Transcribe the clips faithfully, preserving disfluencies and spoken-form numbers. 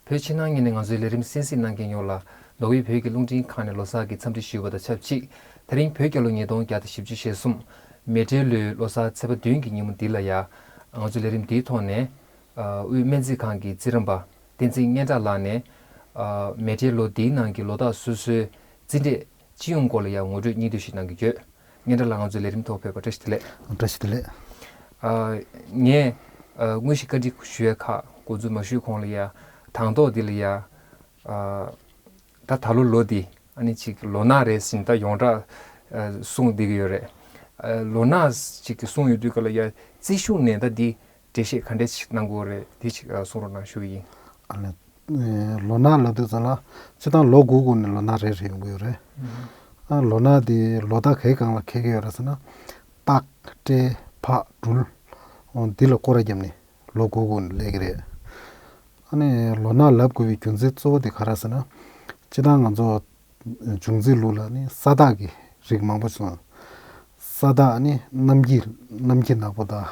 བོད་ཕྱི་ནང་གཉིས་ནས་ང་ཚོའི་ལས་རིམ་གསན་གཟིགས་གནང་མཁན་ཡོངས་ལ་མདོ་དབུས་བོད་ཀྱི་རླུང་འཕྲིན་ཁང་ནས་ལོ་གསར་གྱི་འཚམས་འདྲི་ཞུས་པ་དང་ཆབས་ཅིག་དེ་རིང་བོད་རྒྱལ་ལོ་ཉིས་སྟོང་བརྒྱ་དང་བཞི་བཅུ་ཞེ་གསུམ་མེ་སྤྲེལ་ལོའི་ལོ་གསར་ཚེས་པ་བདུན་གྱི་ཉིན་མོ་འདི་ལ་ཡ། ང་ཚོའི་ལས་རིམ་འདིའི་ཐོག་ནས། ཨ། དབུས་སྨན་རྩིས་ཁང་གི་རྩིས་རིག་པ་བསྟན་འཛིན་སྙན་གྲགས་ལགས་ནས། ཨ། མེ་སྤྲེལ་ལོ་འདིའི་ནང་གི་ལོ་རྟགས་སོ་སོའི་རྩིས་འབྲས་སྤྱི་ཡོངས་སྐོར་ལ་ཡང་ངོ་སྤྲོད་སྙིང་བསྡུས་ཤིག་གནང་གི་ཡོད། སྙན་གྲགས་ལགས་ང་ཚོའི་ལས་རིམ་ཐོག་ཕེབས་པར་བཀྲ་ཤིས་བདེ་ལེགས། བཀྲ་ཤིས་བདེ་ལེགས། ཨ། ངས། ཨ། དངོས་གཞི་བཀའ་འདྲི་ཞུ་ཡས་ཁག་འགོ་འཛུགས་མ་ཞུས་གོང་ལ་ཡ། དང་ཐོག་འདི་ལ་ཡ། ཨ། ད་ད་ལོ་ལོ་འདི་ཨ་ནི་ཅིག་ལོ་ནག་རེད་ཟེར་ད་ཡོངས་གྲགས། ཨ། གསུངས་བསྡད་ཀྱི་ཡོད་རེད། ཨ། ལོ་ནག་ཅིག་གི་གསུངས་ཡོང་དུས་ག་ལ་ཡ་རྩིས་གཞུང་ནས་ད་འདི་འགྲེལ་བཤད་ག་འདྲས་ཞིག་གནང་དགོས་རེད། འདི་ཅིག་ཨ། གསུང་རོགས་གནང་ཞུ་གི་ཡིན། ཨ་ནི། ཨེ། ལོ་ནག་ལབ་དུས་ཙམ་ལ་སྤྱིར་བཏང་ལོ་དགུ་དགུ་ནས་ལོ་ནག་རེ་རེ་ཡོང་གི་ཡོད་རེད། ཨ། ལོ་ནག་འདི་ལོ་ཟླ་གའི་སྒང་ལ་འཁེལ་གྱི་ཡོད་རེད་ཟེར་ན། སྟག་སྤྲེལ་ཕག་དྲུལ། འོ་འདི་ལ་སྐོར་ར་བརྒྱབ་ནས་ལོ་དགུ་དགུ་ནས་སླེབས་ཀྱི་རེད། ཨ་ནི་ལོ་ནག་ལབ་དགོས་པའི་རྒྱུ་མཚན་གཙོ་བོ་དེ་ག་རེ་ཟེར་ན། སྤྱིར་བཏང་ང་ཚོ་འབྱུང་རྩིས་ལུགས་ལ་ནི་ས་བདག་གི་རིགས་མང་པོ་ཞིག་སོང་། ས་བདག་ནི་གནམ་གྱི་གནམ་གྱི་ནག་པོ་དང་།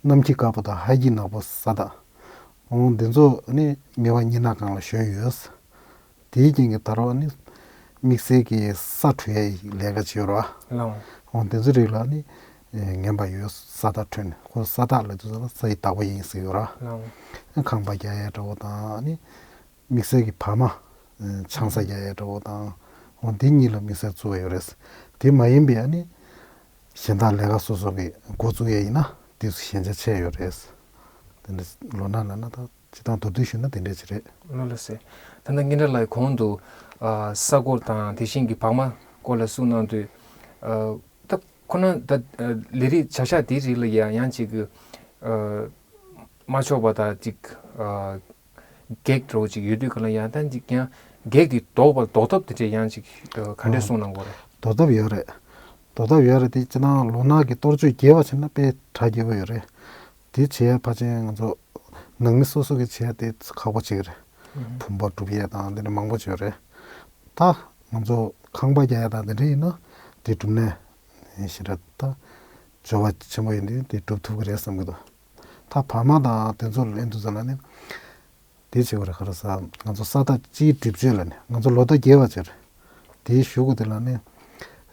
གནམ་གྱི་དཀར་པོ་དང་ཧ་གི་ནག་པོ་ས་བདག་འོ་འདི་ཚོ་ནི་དམྱལ་བ་གཉིས་སྣང་སྒང་ལ་བཞོན་ཡོད། དེའི་རྐྱེན་གྱིས་ད་རུང་ནི་དམིགས་བསལ་གྱི་ས་འཁྲུ་ཡའི་ལས་ཀ་བྱེད་ཡོད་ར། ལའོ། འོ་འདི་ཚོ་རིགས་ལ་ནི་ངན་པ་ཡོད། ས་བདག་འཁྲུ་ནས་ཁོ་ས་བདག་ལབ་དུས་ཙམ་ལ་ས་ཡི་བདག་པོ་ཡིན་ཟེར་ཡོད་ར། ལའོ། ཁང་པ་རྒྱག་ཡས་འདྲ་བོ་དང་ནི། དམིགས་བསལ་གྱི་བར་མ། ཨ། ཆང་ས་རྒྱག་ཡས་འདྲ་བོ་དང་། འོ་འདི་གཉིས་ལ་དམིགས་བསལ་བརྩི་བ་ཡོད་རེད། དེ་མ་ཡིན་པའི་ཨ་ནི། གཞན་དག་ལས་ཀ་སོ་སོ་གི་འགོ་བཙུགས་ཡས་ཡིན་ན་དེ་ཚོ་ཞན་ཆ་ཆེ་ཡོད་རེད། དེ་འདྲ་ལོ་ནག་ལབ་ན་ད་སྤྱིར་བཏང་མདོར་བསྡུས་ཞུས་ན་དེ་འདྲ་ཅིག་རེད། ལགས་ལགས་སེ། ད་ལྟ་སྙན་གྲགས་ལགས་གོང་དུ། ཨ། ས་སྐོར་དང་དེ་བཞིན་གྱི་བར་མ་སྐོར་ལ་གསུངས་གནང་དུས། ཨ། ད་ཁོ་ན་ད། ཨ། ལས་རིགས་བྱ་གཞག་དེའི་རིགས་ལ་ཡང་ཡང་ཅིག་གི། ཨ། མ་ཆོག་པ་དང་ཅིག་ཨ། གེགས་འདྲ་བོ་ཅིག་ཡོད་དུས་ག་ལ་ཡང་ད་ཅིག་ཀྱང་གེགས་དེ་ཟློག་པ་ཟློག་ཐབས་དེ་འདྲས་ཡང་ཅིག་ཨ། ག་འདྲས་གསུངས་གནང་དགོས་རེད། ཟློག་ཐབས་ཡོད་རེད། ཟློག་ཐབས་ཡོད་རེད་དེ་སྤྱིར་བཏང་ལོ་ནག་གི་གཏོར་བཅོས་རྒྱས་པ་བྱས་ན་དཔེ་གྲ་རྒྱས་པོ་ཡོད་རེད། དེ་བྱེད་ཡ་ཕལ་ཆེར་ང་ཚོ་ནང་མི་སོ་སོ་གི་བྱེད་ཡ་དེ་ཁག་པོ་ཅིག་རེད། ཨུ་ཧུམ། བུམ་པ་སྒྲུབ་ཡ་དང་དེ་འདྲ་མང་པོ་ཅིག་ཡོད་རེད། ད་ང་ཚོ་ཁང་པ་རྒྱག་ཡ་དང་དེ་འདྲ་ཡིན་ན་དེ་སྒྲུབ་ནས་ཞེ་དྲག་ད་འབྱོར་བ་ཆེན་པོ་ཡིན་དུས་དེ་སྒྲུབ་ཐུབ་ཀྱི་རེད་བསམ་གྱི་འདུག་ད་བར་མ་དང་དེ་ཚོ་ལ་ལན་དུ་ཟ་ལ་ནི། དེ་བྱེད་པར་ག་རེ་ཟ། ང་ཚོ་ས་བདག་སྤྱིའི་སྒྲིབ་བཅོས་ལ་ནི་ང་ཚོ་ལོ་ཟླ་རྒྱས་པ་ཅིག་རེད། དེའི་གཞུག་གུ་དེ་ལ་ནི་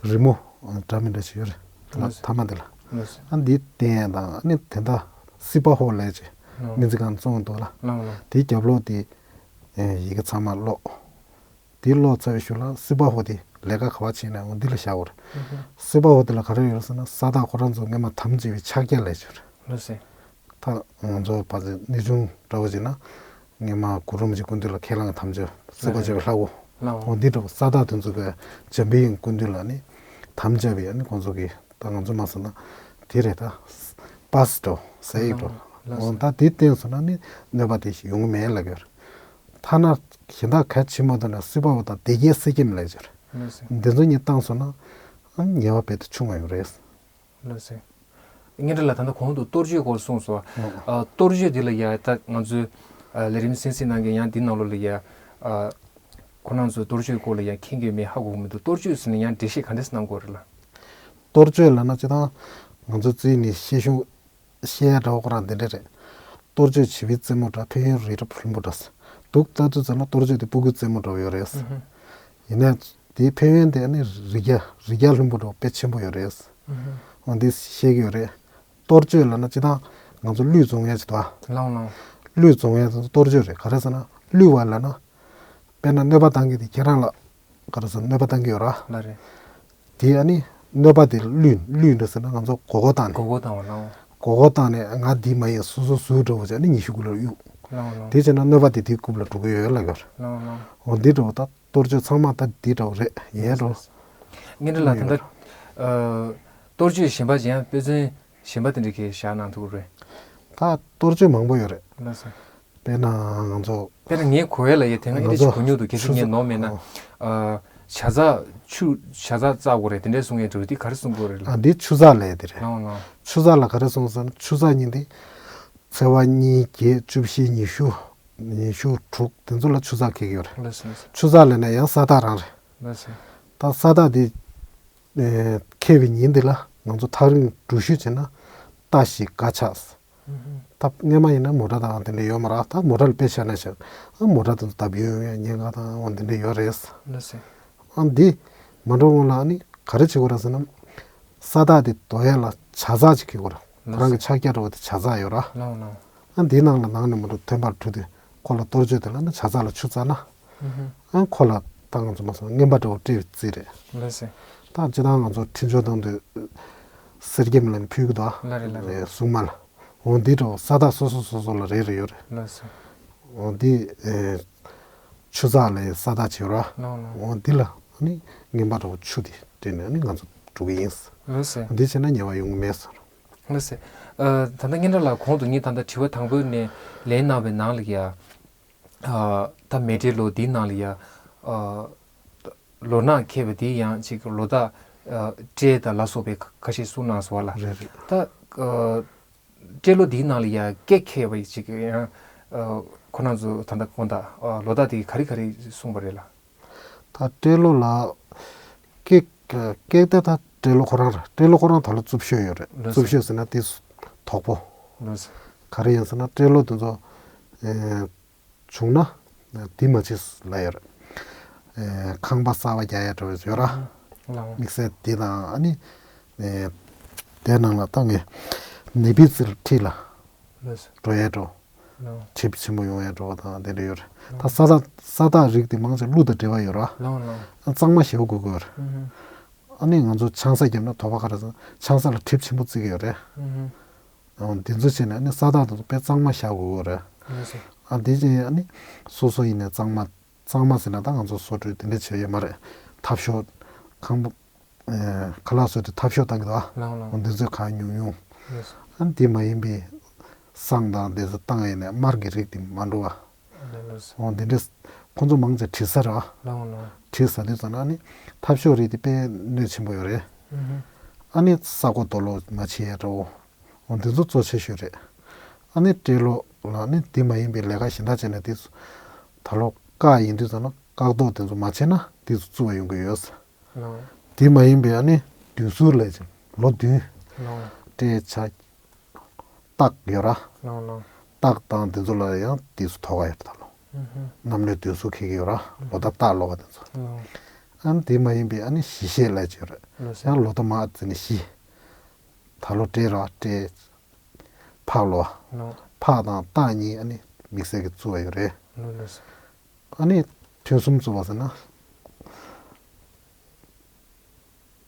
རི་མོ་འདྲ་མི་འདྲ་ཞིག་ཡོད་རེད། དེ་ལ་ལགས་སོ། མཐའ་མ་དེ་ལ། ལགས་སོ། ཨ་འདི་བསྟན་དང་ཨ་ནི་དེ་འདྲ་སྲིད་པ་ཧོ་ལས་ཅིག་ལགས། སྨན་རྩིས་ཁང་བཙོང་འདུག་ལ། ལགས་ལགས། དེའི་རྒྱབ་ལོགས་དེ་ཡི་གེ་ཚང་མ་ཀློག་དེ་ཀློག་ཚར་བའི་གཞུག་ལ་སྲིད་པ་ཧོ་དེ་ལས་ཀ་ག་བ་བྱེད་ན་འོ་འདི་ལ་བཞག་དགོས་རེད། ལགས་སོ། སྲིད་པ་ཧོ་དེ་ལ་ག་རེ་ཡོད་རེད་ཟེར་ན་ས་བདག་ཁོ་རང་ཚོ་སྔོན་མ་དམ་བཅས་པའི་ཕྱག་རྒྱ་ལས་ཅིག་ཡོད་རེད། ལགས་སོ། ད་ང་ཚོ་བར་ཚེ་གནས་ཆུང་འདྲ་བོ་ཅིག་ན། སྔོན་མ་གུ་རུ་རིན་པོ་ཆེ་སྐུ་མདུན་ལ་ཁས་བླངས་དམ་བཅའ་སྲིད་པ་བཅའ་བའི་ལྷ་སྐུ། ལྷ་སྐུ། འོ་འདི་འདྲ་བོ་ས་བདག་དེ་ཚོ་གི་འཇམ་པའི་དབྱངས་སྐུ་མདུན་ལ་ནི་དམ་བཅའ་བའི་ཨ་ནི་ཁོང་ཚོ་གི་ད་ང་ཚོ་མ་ཟེར་ན་དེ་རེད་ད། པཱ་སི་འདྲ་བོ་ཟས་ཡིག་འདྲ་བོ། ལྷ་སྐུ། འོ་ད་དེ་བསྟན་སོང་ན་ནི་གནོད་པ་དེ་ཞིག་ཡོང་གི་མེད་ལབ་ཀྱི་ཡོད་རེད། ཐ་ན་གཞན་དག་ག་ཕྱི་མ་དོན་ན་སྲིད་པ་འོ་ད་སྡེ་བརྒྱད་གསེར་སྐྱེམས་ལབ་ཀྱི་ཡོད་རེད། ལྷ་སྐུ། འདི་ཚོ་གཉིས་བཏང་སོང་ན་ཨ་ནི་ཉེས་པ་དཔེ་དེ་ཆུང་བ་ཡོད་རེད། ལགས་སོ། སྙན་གྲགས་ལགས་ད་ལྟ་གོང་དུ་གཏོར་བཅོས་སྐོར་གསུངས་སོང་། ཨོ། ཨ། གཏོར་བཅོས་འདི་ལ་ཡ་ད་ང་ཚོའི་ཨ་ལས་རིམ་གསན་གཟིགས་གནང་མཁན་ཡང་འདི་ནང་ལོགས་ལ་ཡ། ཨ། ཁོ་རང་ཚོའི་གཏོར་བཅོས་སྐོར་ལ་ཡ་མཁྱེན་གྱི་མེད་ཧ་གོ་གི་མི་འདུག་གཏོར་བཅོས་ཟེར་ན་ཡང་འགྲེལ་བཤད་ག་འདྲས་གནང་དགོས་རེད་ལགས། གཏོར་བཅོས་ལབ་ན་སྤྱིར་བཏང་ང་ཚོ་རྩིས་ནས་བཤད་གཞུང་བཤད་ཡ་འདྲ་བོ་ཁོ་རང་འདི་འདྲས་རེད། གཏོར་བཅོས་བྱིས་པའི་རྩེད་མོ་འདྲ། ཕན་ཡོན་རི་རབ་ལྷུན་པོ་འདྲ། འདུག་ལྟ་དུས་ཙམ་ལ་གཏོར་བཅོས་དེ་སྤུ་གུའི་རྩེད་མོ་འདྲ་བོ་ཡོད་རེད། ཨུ་ཧུ། ཡིན་ནའི་དེའི་ཕན་ཡོན་དེ་ནི་རི་རྒྱ་རི་རྒྱ་ལྷུན་པོ་འདྲ་བོ་དཔེ་ཆེན་པོ་ཡོད་རེད། ཨུ་ཧུ། འོ་འདི་བཤད་ཀྱི་ཡོད་རེད། གཏོར་བཅོས་ལབ་ན་སྤྱིར་བཏང་ང་ཚོ་གླུད་བཙོང་ཡས་ཅིག་འདུག་ཨ། ལགས་ལགས། གླུད་བཙོང་ཡས་དེ་ཚོ་གཏོར་བཅོས་རེད། ག་རེ་ཟེར་ན་གླུད་པ་ལབ་ན། དཔེར་ན་གནོད་པ་བཏང་མཁན་དེ་ཁྱེད་རང་ལ་ག་རེ་ཟེར་གནོད་པ་བཏང་གི་ཡོད་ར། ལགས་རེད། དེ་ཨ་ནི་གནོད་པ་དེ་གླུད་གླུད་འདྲ་ཟེར་ན་ང་ཚོ་མགོ་སྐོར་བཏང་ནས། མགོ་སྐོར་བཏང་བ་ལགས། མགོ་སྐོར་བཏང་ནས་ང་འདི་མ་ཡིན་སོ་སོ་ཟུག་འདྲ་བོ་བྱས་ནས་ཉི་ཤུ་དགུ་ལ་གཡུག་ལགས་ལགས། དེ་བྱས་ན་གནོད་པ་དེ་དེའི་རྐུབ་ལ་འགྲོ་གི་ཡོད་ལབ་ཡོད་རེད། ལགས་ལགས། འོ་འདི་འདྲ་བོ་ད། གཏོར་བཅོས་ཚང་མ་ད་འདི་འདྲ་བོ་རེད་ཡིན་འགྲོ། སྙན་གྲགས་ལགས་ད་ལྟ། ཨ། གཏོར་བཅོས་གཞན་པ་ཅིག་ཡང་དཔེ་མཚོན་གཞན་པ་དེ་འདྲ་གས་བཞག་གནང་ཐུབ་ཀྱི་རེད། ད་གཏོར་བཅོས་མང་པོ་ཡོད་རེད། ལགས་སོ། དཔེར་ན་ང་ཚོ། དཔེར་ན་ངས་གོ་ཡས་ལ་ཡ་དེ་སྔ་ཨེ་འདྲ་ཅིག་གོ་མྱོང་འདུག་གལ་སྲིད་ངས་ནོར་མེད་ན། ཨ། ཇ་ཚགས་ཆུ་ཇ་ཚགས་བཙག་དགོས་རེད་དེ་འདྲས་གསུང་ཡས་འདྲ་བོ་དེ་ག་རེ་གསུང་དགོས་རེད་ལགས། ཨ་འདི་ཆུ་ཚགས་ལབ་ཡས་དེ་རེད། ལགས་ལགས། ཆུ་ཚགས་ལ་ག་རེ་གསུངས་ཟེར་ན་ཆུ་ཚགས་གཉིས་འདི། ཚེས་པ་གཉིས་བརྒྱད་བཅུ་བཞི་ཉི་ཤུ། ཉི་ཤུ་དྲུག་དེ་ཚོ་ལ་ཆུ་ཚགས་འཁེལ་གྱི་ཡོད་རེད། ལགས་སོ་ལགས་སོ། ཆུ་ཚགས་ལབ་ན་ཡང་ས་བདག་རང་རེད། ལགས་སོ། ད་ས་བདག་དེ། ཨེ། འཁེལ་བའི་ཉིན་དེ་ལ་ང་ཚོ་ཐག་རིང་འགྲུལ་བཞུད་བྱས་ན་རྟ་ཞིག་སྒ་ཆགས། ད་སྔས་མ་ཡིན་ན་མོ་ཊ་དང་དེ་འདྲ་ཡོད་མ་རེད། ད་མོ་ཊ་ལ་དཔེ་བཞག་ན་ཞིག་ཨ་མོ་ཊ་དེ་ཚོ་བརྡབ་ཡོང་ཡ་ཉེན་ཁ་དང་འོ་དེ་འདྲ་ཡོད་རེད། ལགས་སེ། ཨ་འདི་མ་འགྲོ་སྔོན་ལ་ཨ་ནི་ག་རེ་བྱེད་དགོས་རེད་ཟེར་ན། ས་རྟགས་དེ་འདོགས་ཡ་ལ་བྱ་ཚགས་ཅིག་གི་དགོས་རེད། ཁོ་རང་གི་ཕྱག་རྒྱ་འདྲ་བོ་དེ་བྱ་ཚགས་ཡོད་ར། ལགས་ལགས། ཨ་འདིའི་ནང་ལ་ནང་ནས་མ་འགྲོ་ཐོན་པར་འགྲོ་དུས་ཁོ་ལ་གཏོར་བཅོས་དེ་ལ་ནི་བྱ་ཚགས་ལ་ཆུ་བཙགས་ན། ཨ་ཁོ་ལ་ད་ང་ཚོ་མ་སོང་རྔན་པ་འདྲ་བོ་སྤྲད་པའི་རྩིས་རེད། ལགས་སེ། ད་སྤྱིར་བཏང་ང་ཚོ་འཕྲིན་བཅོལ་བཏང་དུས་གསེར་སྐྱེམས་ལ་ནི་ཕུལ་གི་འདུག་ལགས་རེད་ལགས་རེད། སྲུང་མ་ལ། འོ་འདི་འདྲ་བོ་ས་རྟགས་སོ་སོ་སོ་སོ་ལ་རེ་རེ་ཡོད་རེད། ལགས་སེ། འོ་འདི་ཨེ་ཆུ་ཚགས་ལ་ས་རྟགས་བྱེད་ར། ལགས་ལགས། འོ་འདི་ལ་ནི་རྔན་པ་འདྲ་བོ་ཆུ་དེ་སྤྲད་ནས་ནི་ང་ཚོ་འགྲོ་གི་ཡིན། ལགས་སེ། འདི་བྱས་ན་ཉེས་པ་ཡོང་གི་མེད་ཟེར། ལགས་སེ། ཨ་ད་ལྟ་སྙན་གྲགས་ལགས་གོང་དུ་ངས་ད་ལྟ་དྲི་བ་དང་པོ་ནས་ལན་གནང་བའི་ནང་ལ་ཡ། ཨ་ད་མེ་སྤྲེལ་ལོ་འདིའི་ནང་ལ་ཡ། ཨ་ལོ་ནག་ཁེལ་བ་འདི་ཡང་ཅིག་ལོ་རྟགས་ཨ་སྤྲེལ་དང་ལ་སོགས་པའི་ཁ་ཁ་ཤས་གསུངས་གནང་སོང་བ་ལ། རེད་རེད། ད་ཨ་སྤྲེལ་ལོ་འདིའི་ནང་ལ་ཡ་ཀེག་ཁེལ་བ་ཅིག་ཡང་ཨ་ཁོ་རང་ཚོ་ད་ལྟ་དགོངས་དག་ཨ་ལོ་རྟགས་དེ་ག་རེ་ག་རེ་གསུངས་པ་རེད་ལགས། ད་སྤྲེལ་ལོ་ལ་ཀེག་ཀེག་དེ་ད་སྤྲེལ་ལོ་ཁོ་རང་རེད། སྤྲེལ་ལོ་ཁོ་རང་ད་ལོ་རྩུབ་ཤོས་ཡོད་རེད། ལགས་སོ། རྩུབ་ཤོས་ཟེར་ན་དེ་དོག་པོ། ལགས་སོ། ག་རེ་ཡིན་ཟེར་ན་སྤྲེལ་ལོ་དེ་ཚོ་ཨེ་བྱུང་ན་དེ་མ་བྱེད་ལ་ཡོད་རེད། ཨེ་ཁང་པ་གསར་པ་རྒྱག་ཡ་འདྲ་བོ་ཡོད་ར། ལགས། དམིགས་བསལ་དེ་དང་ཨ་ནི་ཨེ་དེ་ནང་ལ་ད་ངས་ནི་པི་ཙི་ལ་ཁྲི་ལ་ལགས་སོ། འགྲོ་ཡ་འགྲོ། ལགས། གྲིབ་ཆེན་པོ་ཡོང་ཡ་འགྲོ་བ་དང་དེ་འདྲ་ཡོད་རེད། ད་ས་རྟགས་ས་རྟགས་རིགས་དེ་མང་ཆེ་ཀླུ་དང་འབྲེལ་བ་ཡོད་ར། ལགས་ལགས། གཙང་མ་ཞེ་པོ་དགོས་ཀྱི་ཡོད་རེད། ཨུ་ཧུ། ཨ་ནི་ང་ཚོ་ཆང་ས་བརྒྱབ་ན་དོགས་པ་ག་རེ་ཟེར་ན་ཆང་ས་ལ་གྲིབ་ཆེན་པོ་བརྩི་གི་ཡོད་རེད། ཨུ་ཧུ། འོ་འདི་ཚོ་བྱས་ནས་ཨ་ནི་ས་རྟགས་དེ་ཚོ་དཔེ་གཙང་མ་བཞག་དགོས་ཀྱི་ཡོད་རེད། ལགས་སོ། ཨ་འདི་བྱས་ཨ་ནི་སོ་སོ་ཡིན་ནའི་གཙང་མ་གཙང་མ་ཟེར་ན་ད་ང་ཚོ་སོ་བཀྲུས་དེ་འདྲ་བྱས་ཡོད་མ་རེད། ཐབ་ཤོར་ཁང་པ། ཨེ་ཁ་ལག་བཟོས་ཏེ་ཐབ་ཤོར་བཏང་གི་འདུག་ཨ། ལགས་ལགས། འོ་འདི་ཚོ་གང་ཉུང་ཉུང་། ལགས་སོ། ཨ་འདི་མ་ཡིན་པའི་བསང་དང་འདི་ཚོ་བཏང་ཡས་ནས་མར་གྱི་རིགས་དེ་མ་འགྲོ་བ། ལགས་ལགས་སོ། འོ་འདི་འདྲས་ཁོང་ཚོ་མང་ཆེ་དྲི་ཟ་རེད་བ། ལགས་ལགས། དྲི་ཟ་དུས་ཙམ་ན་ནི་ཐབ་ཤོར་རིགས་དེ་དཔེ་གནོད་ཆེན་པོ་ཡོད་རེད། ཨུ་ཧུ། ཨ་ནི་ས་རྐོ་རྡོ་སློག་མ་བྱེད་ཡས་འདྲ་བོ། འོ་འདི་ཚོ་གཙོ་ཆེ་ཤོས་རེད། ཨ་ནི་སྤྲེལ་ལོ་ལ་ནི་འདི་མ་ཡིན་པའི་ལས་ཀ་གཞན་དག་བྱས་ནས་འདི་ཚོ་ད་ལོ་བཀག་ཡིན་དུས་ཙམ་ན་བཀག་རྡོ་དེ་ཚོ་མ་བྱས་ན་འདི་ཚོ་བཙུགས་པ་ཡོང་གི་ཡོད། ལགས། དེ་མ་ཡིན་པའི་ཨ་ནི་བདུན་ཟུར་ལས་ཀྱི་ལོ་བདུན། ལགས། སྤྲེལ་བྱ། སྟག་ཡོད་ར། ལགས་ལགས། སྟག་དང་དེ་ཚོ་ལ་ཡང་དེ་ཚོ་ཐོག་ཁ་ཡོད་རེད་ད་ལོ། ཨུ་ཧུ། གནམ་ལོའི་བདུན་ཟུར་འཁེལ་གྱི་ཡོད་ར། ལོ་ཟླ་སྟག་ལོ་བ་དེ་ཚོ། ལགས། ཨ་ནི་དེ་མ་ཡིན་པའི་ཨ་ནི་བཞི་ཤེས་ལས་ཀྱི་ཡོད་རེད། ལགས་སོ། ཡང་ལོ་ཟླ་མ་ཙི་ནི་བཞི། ད་ལོ་སྤྲེལ་ར་སྤྲེལ། ཕག་ལོ། ལགས། ཕག་དང་སྟག་གཉིས་ཨ་ནི་དམིགས་བསལ་གྱི་བཙུགས་པ་ཡོད་རེད། ལགས་ལགས། ཨ་ནི་ཐུན་གསུམ་བཙུགས་པ་ཟེར་ན།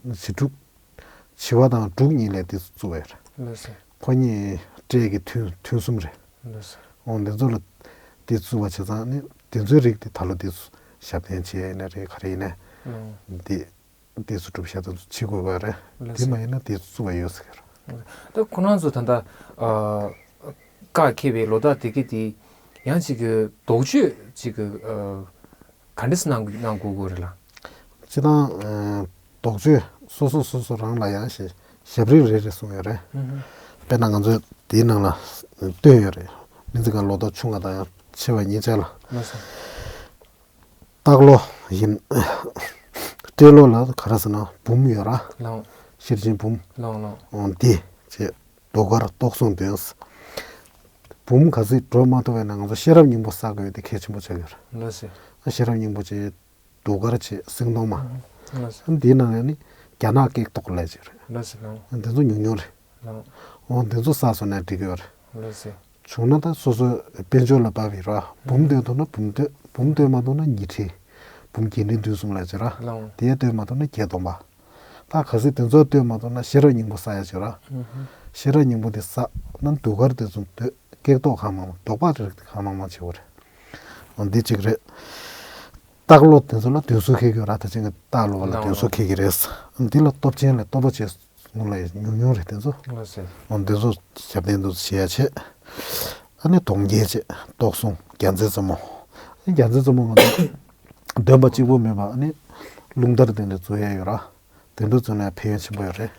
བྱི་འབྲུག་བྱི་བ་དང་འབྲུག་གཉིས་ལས་དེ་བཙུགས་པ་ཡོད་རེད། ལགས་སོ། ཁོ་གཉིས་སྤྲེལ་གྱི་ཐུན་ཐུན་གསུམ་རེད། ལགས་སོ། འོ་འདི་ཚོ་ལ་དེ་བཙུགས་པ་བྱས་ཙང་ནི་དེ་ཚོའི་རིགས་དེ་ད་ལོ་དེ་ཚོ་ཞབས་བརྟན་བྱས་ཡིན་ན་རེད་ག་རེ་ཡིན་ན། ལགས། དེ། དེ་ཚོ་སྒྲུབ་བྱ་དེ་ཚོ་བྱེད་དགོས་པ་རེད། ལགས་སོ། དེ་མ་ཡིན་ན་དེ་ཚོ་བཙུགས་པ་ཡོད་ཟེར་གི་རེད། ད་ཁོ་རང་ཚོ་ད་ལྟ་ཨ་བཀག་འཁེལ་བའི་ལོ་རྟགས་དེ་གི་དེ་ཡང་ཅིག་གི་དོགས་གཅོད་ཅིག་གི་ཨ་ག་འདྲས་གནང་གནང་དགོས་དགོས་རེད་ལ། སྤྱིར་བཏང་ཨ་དོགས་གཅོད་སོ་སོ་སོ་སོ་རང་ལ་ཡང་ཞེ་ཞབས་རིམ་རེ་རེ་གསུངས་ཡོད་རེད། ཨུ་ཧུ། དཔེར་ན་ང་ཚོས་དེའི་ནང་ལ་བཏོན་ཡོད་རེད། སྨན་རྩིས་ཁང་ལོ་ཐོ་ཆུང་བ་དང་ཡང་ཆེ་བ་གཉིས་ཆ་ལ། ལགས་སོ། སྟག་ལོ་ཡིན། སྤྲེལ་ལོ་ལ་ག་རེ་ཟེར་ན་འབུམ་ཡོད་ར། ལགས། ཤེར་ཕྱིན་འབུམ། ལགས་ལགས། འོ་འདི་བྱས་ཟློས་གར་རྟོག་གསུང་འདོན། འབུམ་ག་ཚོད་འགྲོ་མ་ཐུབ་པ་ཡིན་ན་ང་ཚོ་ཤེས་རབ་སྙིང་པོ་བསགས་དགོས་དེ་གལ་ཆེན་པོ་ཆགས་ཡོད་རེད། ལགས་སོ། ཨ་ཤེས་རབ་སྙིང་པོ་བྱས་ཟློས་གར་བྱས་སེང་གདོང་མ། ལགས་སོ། ཨ་འདིའི་ནང་ནས་ནི་རྒྱ་ནག་ཀེག་ཏོག་ལབ་ཅིག་རེད། ལགས་སོ་ལགས། ཨ་འདི་ཚོ་ཉུང་ཉུང་རེད། ལགས། འོ་འདི་ཚོ་བསགས་སོང་ན་འགྲིག་གི་ཡོད་རེད། ལགས་སོ། བྱུང་ན་ད་སོ་སོའི་དཔལ་འབྱོར་ལ་བབས་ཡོད་ར། འབུམ་བཏོན་ཐུབ་ན་འབུམ་བཏོན། འབུམ་བཏོན་མ་ཐུབ་ན་ཉི་ཁྲི། འབུམ་བརྒྱད་ཁྲི་བདུན་གསུམ་ལ་བྱེད་ར། ལགས། དེ་བཏོན་མ་ཐུབ་ན་བརྒྱད་སྟོང་པ། ད་གལ་སྲིད་དེ་ཚོ་བཏོན་མ་ཐུབ་ན་ཤེས་རབ་སྙིང་པོ་བསགས་ཡ་བྱེད་ར། ཨུ་ཧུ། ཤེས་རབ་སྙིང་པོ་དེ་བསགས་ན་ཟློས་གར་དེ་ཚོ་འདོད་ཀེག་ཏོག་གང་མང་མང་ཟློག་པ་རིགས་དེ་གང་མང་མང་བྱེད་དགོས་རེད། འོ་འདི་གཅིག་རེད། སྟག་ལོ་དེ་ཚོ་ལ་བདུན་ཟུར་འཁེལ་གྱི་ཡོད་ར། ད་ཅིག་གི་སྟག་ལོ་བ་ལ་བདུན་ཟུར་འཁེལ་གྱི་རེད། འདི་ལ་སྟོབས་ཆེན་ལས་སྟོབས་པོ་ཆེ་སྔོན་ལ་ཉུང་ཉུང་རེད་དེ་ཚོ། ལགས་སོ། འོ་འདི་ཚོ་ཞབས་བརྟན་དུ་བྱེད་ཡ་བྱེད། ཨ་ནི་གདོང་རྒྱན་བྱེད་རྟོག་གསུང་རྒྱལ་མཚན་རྩེ་མོ། རྒྱལ་མཚན་རྩེ་མོ་ང་ཚོ་འདོན་པ་གཅིག་པུ་མིན་པ་ཨ་ནི་རླུང་དར་དེ་འདྲ་འཛུལ་ཡ་ཡོད་ར། དེ་འདྲ་བཙུགས་ན་ཕན་ཡོན་ཆེན་པོ་ཡོད་རེད།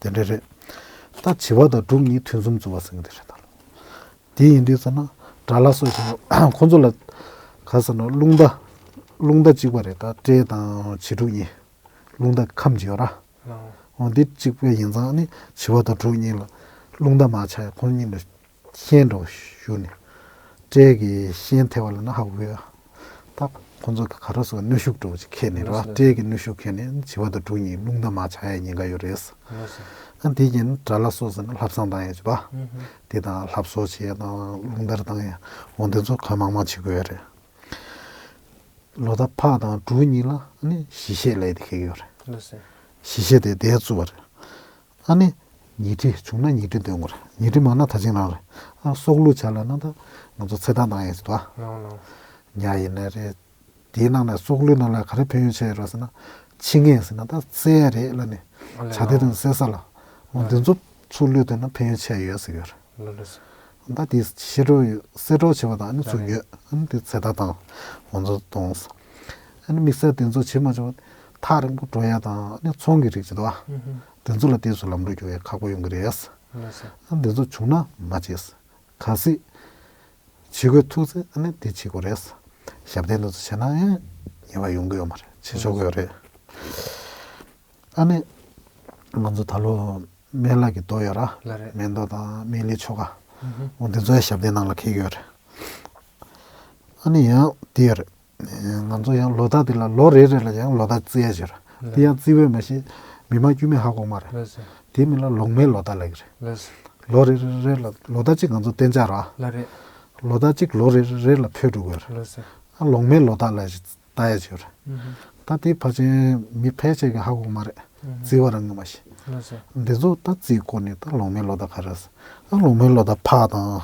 དེ་འདྲ་རེད། ད་བྱི་བ་དང་འབྲུག་གཉིས་ཐུན་གསུམ་བཙུགས་པ་ཟེར་གྱི་དེ་རེད་ད། དེ་ཡིན་དུས་ཙམ་ན་དགྲ་ལྷ་སོགས་ཀྱི་ཁོང་ཚོ་ལ་ག་ཟེར་ན་རླུང་རྟ་རླུང་རྟ་གཅིག་པ་རེད། ད་སྤྲེལ་དང་བྱི་འབྲུག་གཉིས་རླུང་རྟ་ཁམས་ཀྱི་ཡོད་ར། ལགས། འོ་འདི་གཅིག་པ་ཡིན་ཙང་ནི་བྱི་བ་དང་འབྲུག་གཉིས་ལ་ རླུང་རྟ་མར་ཆག་ཡ་ཁོང་གཉིས་ལ་ཤན་འདྲ་བོ་ཞུགས་ནས། སྤྲེལ་གྱི་ཤན་ཐེབས་པ་ལབ་ན་ཧ་གོ་གི་ཡོད། ད་ཁོང་ཚོ་ག་རེ་ཟེར་བ། གནོན་ཤུགས་འདྲ་བོ་ཅིག་ཁྱེར་ནས་རེད་བ། ལགས་སོ། སྤྲེལ་གྱི་གནོན་ཤུགས་ཁྱེར་ནས་བྱི་བ་དང་འབྲུག་གཉིས་རླུང་རྟ་མར་ཆག་ཡ་ཉེན་ཁ་ཡོད་རེད། ལགས་སོ། ཨ་འདི་གྱིས་དགྲ་ལྷ་སོགས་ཟེར་ན་ལྷ་བསང་བཏང་ཡ་བྱི་བ། ཧུམ་ཧུམ། དེ་དང་ལྷ་བསང་བྱེད་ཡ་དང་རླུང་རྟ་བཏང་ཡ། འོ་འདི་ཚོ་ག་མང་མང་བྱེད་དགོས་ཡ་རེད། ལོ་ཟླ་ཕག་དང་འབྲུག་གཉིས་ལ་ཨ་ནི་བཞི་བཤད་ལབ་ཡ་དེ་ཁེལ་གྱི་ཡོད་རེད། ལགས་སོ། བཞི་བཤད་དེ་དེ་བཙུགས་པ་རེད། ཨ་ནི་ཉི་ཁྲི་བྱུང་ན་ཉི་ཁྲི་འདོན་དགོས་རེད། ཉི་ཁྲི་མང་ན་ད་ཅིང་རང་རེད། ཨ་སྲོག་བླུ་བྱས་ལབ་ན་ད་ང་ཚོ་ཚེ་ཐར་བཏང་ཡས་ཟེར་དོ། ལགས་ལགས། ཉ་ཡིན་ན་རེད། དེའི་ནང་ནས་སྲོག་བླུའི་ནང་ལ་ག་རེ་ཕན་ཡོན་ཆེ་ཡོད་རེད་ཟེར་ན། འཆི་ངེས་ཟེར་ན་ད་བསད་ཡ་རེད་ལབ་ནས། ཨ་ལས། བྱ་དེ་དང་བསད་ས་ལ། འོ་འདི་ཚོ་ཚུར་བླུས་བསྡད་ན་ཕན་ཡོན་ཆེ་ཡོད་ཟེར་གྱི་ཡོད་རེད། ལགས་ལགས། ད་དེ་བཤད་གྲོགས་ཡོད། གསལ་གྲོགས་བྱེད་པ་དང་ཨ་ནི་ཚུར་ཡོད། ཨ་ནི་དེ་ཚེ་ཐར་བཏང་། ང་ཚོ་གཏོང་། ཨ་ནི་དམིགས་བསལ་དེ་ཚོ་བྱེད་མ་བྱུང་བ། ཐག་རིང་པོ་འགྲོ་ཡ་དང་ཨ་ནི་ཚོང་གི་རིགས་ཅིག་འདུག་ཨ། ཧུམ་ཧུམ། དེ་ཚོ་ལ་དེ་ཚོ་ལམ་འགྲོ་རྒྱུག་ཡ་ཁག་པོ་ཡོང་གི་རེད། ལགས་སོ། ཨ་ནི་དེ་ཚོ་བྱུང་ན་མ་བྱེད། གལ་སྲིད་བྱེད་དགོས་ཐུག་ཚེ་ཨ་ནི་དེ་བྱེད་དགོས་རེད། ཞབས་བརྟན་དེ་ཚོ་བྱས་ན་ཡང་ཉེས་པ་ཡོང་གི་ཡོད་མ་རེད། བྱེད་ཆོག་གི་ཡོད་རེད། ཨ་ནི་ང་ཚོ་ད་ལོ་སྨན་བླ་གི་མདོ་ཡོད་ར། ལགས་རེད། སྨན་མདོ་དང་སྨན་བླའི་ཆོ་ག། ཧུམ་ཧུམ། འོ་འདི་ཚོ་ཡང་ཞབས་བརྟན་ནང་ལ་འཁེལ་གྱི་ཡོད་རེད། ཨ་ནི་ཡང་དེ་ཡོད་རེད། ང་ཚོ་ཡང་ལོ་རྟགས་འདི་ལ་ལོ་རེ་རེ་ལ་ཡང་ལོ་རྟགས་བརྩི་ཡ་ཅིག་ཡོད་རེད། ལགས། དེ་ཡང་བརྩི་བས་མ་གཞི་མི་མང་དཀྱུས་མས་ཧ་གོ་མ་རེད། ལགས་སོ། དེའི་མིང་ལ་ལོང་མའི་ལོ་རྟགས་ལབ་ཀྱི་རེད། ལགས་སོ། ལོ་རེ་རེ་ལ་ལོ་རྟགས་གཅིག་ང་ཚོ་གཏན་འཇགས་ར། ལགས་རེད། ལོ་རྟགས་གཅིག་ལོ་རེ་རེ་ལ་ཕུལ་འགྲོ་དགོས་རེད། ལགས་སོ། ཨ་ལོང་མའི་ལོ་རྟགས་ལབ་ཞིག་ལྟ་ཡ་ཅིག་ཡོད་རེད། ཧུམ་ཧུམ། ད་དེ་ཕལ་ཆེར་མི་ཕལ་ཆེར་གྱིས་ཧ་གོ་མ་རེད། ཧུམ་ཧུམ། བརྩི་བ་རང་གི་མ་གཞི། ལགས་སོ། འདི་ཚོ་ད་བརྩིས་སྐོར་ནས་ད་ལོང་མའི་ལོ་རྟགས་ག་རེ་ཟེར། ཨ་ལོང་མའི་ལོ་རྟགས་ཕག་དང་།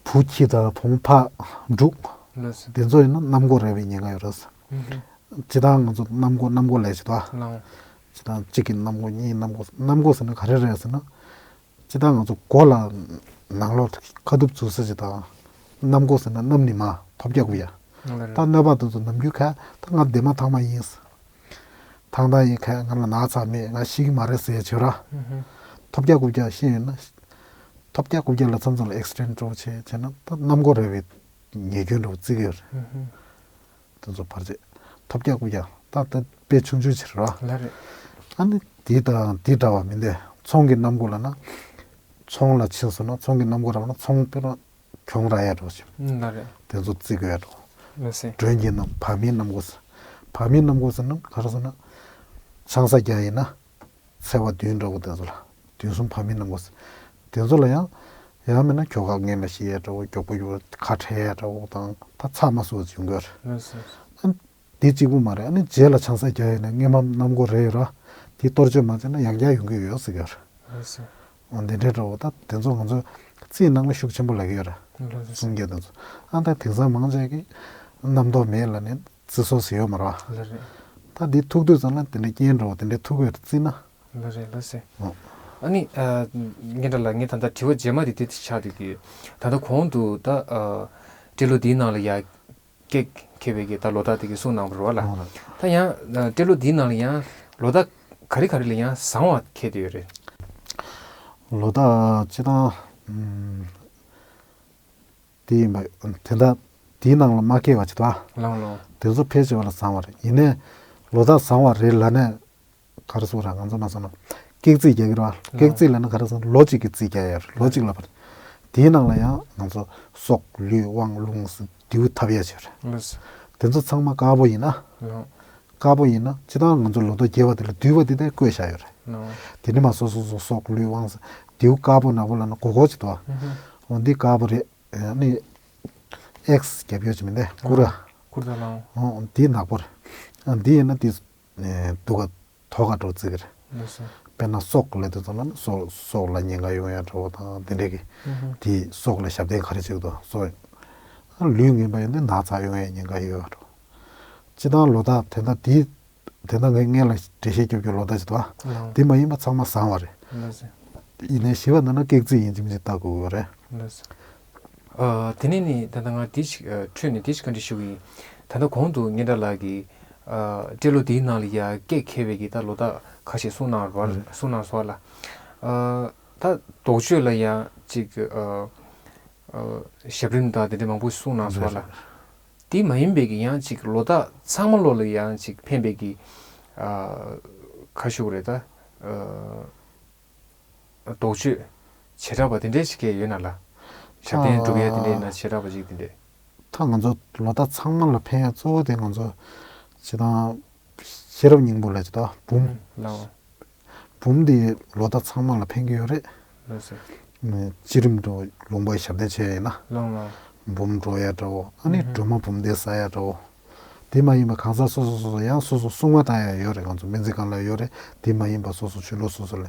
བུ་ཁྱི་དང་བུ་མོ་ཕག་འབྲུག་ལགས་སོ། དེ་ཚོ་ཡིན་ན་གནམ་སྒོ་རལ་བའི་ཉེན་ཁ་ཡོད་རེད། ཧུམ་ཧུམ། སྤྱིར་བཏང་ང་ཚོ་གནམ་སྒོ་གནམ་སྒོ་ལབ་ཀྱི་འདུག་ཨ། ལགས། སྤྱིར་བཏང་གཅིག་གི་གནམ་སྒོ་གཉིས་གནམ་སྒོ། གནམ་སྒོ་ཟེར་ན་ག་རེ་རེད་ཟེར་ན། སྤྱིར་བཏང་ང་ཚོ་མགོ་ལ་ནང་ལོགས་ཁ་ཐུག་འཛུལ་ས་ཅིག་དང་། གནམ་སྒོ་ཟེར་ན་གནམ་ནས་མར་ཐོལ་རྒྱག་རྒྱུག་ཡ། ལགས་རེད། ད་གནོད་པ་དེ་ཚོ་ནམ་རྒྱུན་ག་ད་ང་བདེ་མ་ཐང་མ་ཡིན། ཐང་ཐང་ཡིན་ག་ང་ལ་ན་ཚ་མེད། ང་ཤི་གི་མ་རེད་ཟེར་བྱོས་ར། ཧུམ་ཧུམ། ཐོལ་རྒྱག་རྒྱུག་ཡ་ཤི་ཡོད་ན། ཐོལ་རྒྱག་རྒྱུག་ཡ་ལ་མཚམས་མཚམས་ལ་ཨེག་སི་ཌེན་ཊི་འདྲ་བོ་བྱས་བྱས་ན་ད་གནམ་སྒོ་རལ་བའི་ཉེས་སྐྱོན་འདྲ་བོ་བརྩི་གི་ཡོད་རེད། ཧུམ་ཧུམ། དེ་ཚོ་བར་ཆད། ཐོལ་རྒྱག་རྒྱུག་ཡ་ད་ད་དཔེ་ཆུང་ཆུང་ཕྱིར་རོ། ལགས་རེད། ཨ་ནི་དེ་དང་དེ་འདྲ་བ་མིན་ཏེ། ཚོང་གི་གནམ་སྒོ་ལབ་ན། ཚོང་ལ་ཕྱིན་སོང་ན་ཚོང་གི་གནམ་སྒོ་ར་ན་ཚོང་དཔེར་ན་གྱོང་རག་ཡ་འདྲ་བོ་ཞིག་ཨུམ། ལགས་རེད། དེ་ཚོ་བརྩི་དགོས་ཡ་འདྲ་བོ། ལགས་སེ། མགྲོན་གྱི་གནམ་བ་མིའི་གནམ་སྒོ་ཟེར། བ་མིའི་གནམ་སྒོ་ཟེར་ན་ག་རེ་ཟེར་ན། ཆང་ས་རྒྱག་ཡིན་ན། ཚེས་པ་བདུན་འདྲ་བོ་དེ་ཚོ་ལ། བདུན་གསུམ་བ་མིའི་གནམ་སྒོ་ཟེར། དེ་ཚོ་ལ་ཡང་། ཡང་མིན་ན་ཁྱོ་ག་ངན་པ་ཤི་ཡས་འདྲ་བོ། མགྱོགས་པོ་ཡོད་ཁ་བྲལ་ཡས་འདྲ་བོ་དང་ད་ཚ་མ་སོགས་ཡོང་གི་ཡོད་རེད། ལགས་སོ། ཨ་དེ་གཅིག་པུ་མ་རེད། ཨ་ནི་རྗེས་ལ་ཆང་ས་རྒྱག་ཡས་ན་སྔས་མ་གནམ་སྒོ་རེད་ཡོད་ར། དེ་གཏོར་བཅོས་མ་བྱས་ན་ཡང་བསྐྱར་ཡོང་གི་ཡོད་ཟེར་གི་ཡོད་རེད། ལགས་སོ། འོ་འདི་འདྲའི་འདྲ་བོ་ད་དེ་ཚོ་ང་ཚོ་རྩིས་ནང་ལ་ཤུགས་ཆེན་པོ་ལབ་ཀྱི་ཡོད་རེད། ལགས་སོ། སྲུང་སྐྱོབ་དེ་ཚོ། ཨ་ད་དེང་སང་མང་ཆེ་གི་རྣམ་རྟོག་མེད་ལ་ནི་བརྩི་སྲོལ་ཟེར་ཡོད་མ་རེད་བ། ལགས་རེད། ད་འདི་ཐུག་དུས་ཙམ་ལ་དེ་འདྲའི་རྐྱེན་འདྲ་བོ་དེ་འདྲའི་ཐུག་ཡོད་རེད་བརྩིས་ན། ལགས་རེད། ལགས་སེ། ཨོ། ཨ་ནི། ཨ། ངེད་འདྲ་ལ་ངས་ད་ལྟ་དྲི་བ་རྗེས་མ་དེ་དེ་ཆགས་བསྡད་ཀྱི་ཡོད། ད་ལྟ་གོང་དུ་ད། ཨ། སྤྲེལ་ལོ་འདིའི་ནང་ལ་ཡ། སྐེག་འཁེལ་བའི་གི་ད་ལོ་རྟགས་དེ་གི་གསུངས་གནང་བ་རེད་བ་ལ། ཨོ་ལགས། ད་ཡང་། ཨ། སྤྲེལ་ལོ་འདིའི་ནང་ལ་ཡང་ལོ་རྟགས་ག་རེ་ག་རེ་ལ་ཡང་བཟང་བ་འཁེལ་བསྡད་ཡོད་རེད། ལོ་རྟགས་སྤྱིར་བཏང་། ཨུམ། དེ་ཡིན་པ་དེ་འདྲ་དེའི་ནང་ལ་མ་སྐྱེས་པ་ཅིག་འདུག་ཨ། ལགས་ལགས། དེ་ཚོ་ཕལ་ཆེ་བ་ལ་བཟང་བ་རེད། ཡིན་ནའི་ལོ་རྟགས་བཟང་བ་རེད་ལབ་ནས་ག་རེ་ཟེར་ར། ང་ཚོ་མ་སོང་ན་སྐེག་རྩིས་རྒྱག་གི་རེད་བ། ལགས། སྐེག་རྩིས་ལབ་ན་ག་རེ་ཟེར་ན་ལོ་གཅིག་གི་རྩིས་རྒྱག་ཡ་རེད། ལོ་གཅིག་ལ་བར། དེའི་ནང་ལ་ཡང་ང་ཚོ་སྲོག་ལུས་དབང་རླུང་ཟེར་བསྡུ་ཐབས་ཡ་ཆེ་རེད། ལགས། དེ་ཚོ་ཚང་མ་དཀར་པོ་ཡིན་ན། ལགས། དཀར་པོ་ཡིན་ན་སྤྱིར་བཏང་ང་ཚོ་ལོ་ཐོ་རྒྱས་པ་དེ་ལ་བསྡུས་པ་དེ་དེ་བཀོད་བཞག་ཡོད་རེད། ལགས། དེ་ནི་མ་སོ་སོ་སོ་སྲོག་ལུས་དབང་ཟེར་བསྡུ་དཀར་པོ་ནག་པོ་ལབ་ན་གོ་གོ་ཅིག་འདུག་ཨ། ཧུམ་ཧུམ། འོ་འདི་དཀར་པོ་རེད། ཨ་ནི། ཨེག་སི་རྒྱབ་ཡོད་ཅིག་མིན་ཏེ་ཀུ་ར། ཀུ་ར་ལའང་། འོ་འདི་ནག་པོ་རེད། ཨ་འདི་ཡིན་ན་འདི། སྡུག་ག་དོག་ག་འགྲོ་བརྩི་གི་རེད། ལགས་སོ། དཔེར་ན་སྲོག་ལབ་དུས་ཙམ་ལ་ནི་སྲོག་སྲོག་ལ་ཉེན་ཁ་ཡོང་ཡ་འདྲ་བོ་དང་དེ་འདྲས་ཀྱི། ཧུམ་ཧུམ། དེ་སྲོག་ལ་ཞབས་བརྟན་ག་རེ་བྱེད་ཀྱི་འདུག་སྲོག་ལུས་ངན་པ་ཡིན་དུས་ན་ཚ་ཡོང་ཡ་ཉེན་ཁ་ཡོད་འགྲོ། སྤྱིར་བཏང་ལོ་རྟགས་དེ་འདྲ་དེ། དེ་འདྲ་ངས་སྔོན་ལ་འགྲེལ་བཤད་རྒྱབ་རྒྱུ་ལོ་རྟགས་ཅིག་འདུག་ཨ། ལགས། དེ་མ་ཡིན་པ་ཚང་མ་བཟང་བ་རེད། ལགས་སོ། ཡིན་ནའི་ཞིབ་པ་འདི་ན་སྐེག་རྩིས་ཡིན་གཅིག་མིན་གཅིག་ལྟ་དགོས་ཀྱི་ཡོད་རེད། ལགས་སོ། ཨ། དེ་ནས་ནི་ད་ལྟ་ང་འདི་ཞིག་ཨ། འཕྲོས་ནས་འདི་ཞིག་བཀའ་འདྲི་ཞུ་གི་ཡིན། ད་ལྟ་གོང་དུ་ངེད་འདྲ་ལགས་ཀྱིས་ཨ། སྤྲེལ་ལོ་འདིའི་ནང་ལ་ཡ་སྐེག་འཁེལ་བའི་གི་ད་ལོ་རྟགས་ཁ་ཤས་གསུངས་གནང་བ་རེད། གསུངས་གནང་སོང་བ་ལ། ཨ། ད་ལྡོག་ཕྱོགས་ལ་ཡ་ཅིག་ཨ། ཨ། ཞབས་རིམ་དང་དེ་འདྲ་མང་པོ་གསུངས་གནང་སོང་བ་ལ། དེ་མ་ཡིན་པའི་གི་ཡང་ཅིག་ལོ་རྟགས་ཚང་མ་ལོ་ལ་ཡང་ཅིག་ཕན་པའི་གི་ཨ། ཁ་ཤུགས་རེད་ད། ཨ། དོགས་གཅོད་བྱེ་བྲག་པ་དེ་འདྲས་ཞིག་གས་ཡོད་ན་ལ། ཞབས་བརྟན་སྒྲུབ་ཡ་དེ་འདྲས་ཡིན་ན་བྱེ་བྲག་པ་ཅིག་དེ་འདྲས། ད་ང་ཚོ་ལོ་ཟླ་ཚང་མ་ལ་ཕན་ཡ་གཙོ་བོ་དེ་ང་ཚོ་སྤྱི་བཏང་ཤེས་རབ་སྙིང་པོ་ལ་ཅི་ད་འབུམ། ལའོ། འབུམ་དེ་ལོ་ཟླ་ཚང་མ་ལ་ཕན་གྱི་ཡོད་རེད། ལགས་སོ། ནས་སྤྱི་རིམ་དུ་ལུང་པ་ཞབས་བརྟན་བྱས་ཡིན་ན། ལགས་ལགས། འབུམ་འགྲོ་ཡ་འདྲ་བོ། ཨ་ནི་ཨུ་ཧུ། སྒྲོལ་མ་འབུམ་སྡེ་ཟ་ཡ་འདྲ་བོ། དེ་མ་ཡིན་པ་གང་ཟག་སོ་སོ་སོ་སོ་ཡང་སོ་སོ་སྲུང་མ་བཏང་ཡ་ཡོད་རེད། ང་ཚོ་སྨན་རྩིས་ཁང་ལ་ཡོད་རེད། དེ་མ་ཡིན་པ་སོ་སོ་ཆོས་ལུགས་སོ་སོ་ལ།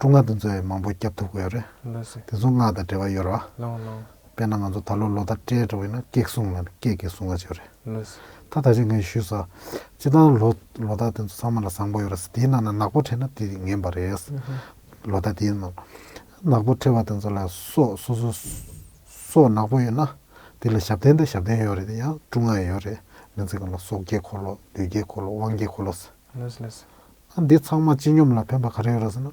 སྲུང་མ་དེ་ཚོ་ཡང་མང་པོ་སྐྱབས་ཐུབ་ཀྱི་ཡོད་རེད། ལགས་སོ། དེ་ཚོ་སྔགས་དང་འབྲེལ་བ་ཡོད་རེད་བ། ལགས་ལགས། དཔེར་ན་ང་ཚོ་ད་ལོ་ལོ་ཟླ་སྤྲེལ་འདྲ་བོ་ཡིན་ན་སྐེགས་སྲུང་ལ་སྐེགས་ཀྱི་སྲུང་མ་ཅིག་ཡོད་རེད། ལགས་སོ། ད་ད་ཅི་ངས་ཞུས་ས། སྤྱི་བཏང་ལོ་ལོ་ཟླ་དེ་ཚོ་ཚང་མ་ལ་བཟང་པོ་ཡོད་རེད། དེའི་ནང་ན་ནག་པོ་འཕྲད་ན་དེ་ངན་པ་རེད། ཨུ་ཧུ། ལོ་ཟླ་དེའི་ནང་ནག་པོ་འཕྲད་པ་དེ་ཚོ་ལ་སྲོག་སོ་སོ་སྲོག་ནག་པོ་ཡོད་ན་དེ་ལ་ཞབས་བརྟན་དང་ཞབས་བརྟན་ཡོད་རེད། དེ་ཡང་སྲུང་མ་ཡོད་རེད། སྨན་རྩིས་ཁང་ལ་སྲོག་བརྒྱད་འཁོར་ལོ་ལུས་བརྒྱད་འཁོར་ལོ་དབང་བརྒྱད་འཁོར་ལོ་ཟེར། ལགས་ལགས། ཨ་འདི་ཚང་མ་སྤྱི་སྙོམས་ལ་ཕན་པ་ག་རེ་ཡོད་རེད་ཟེར་ན།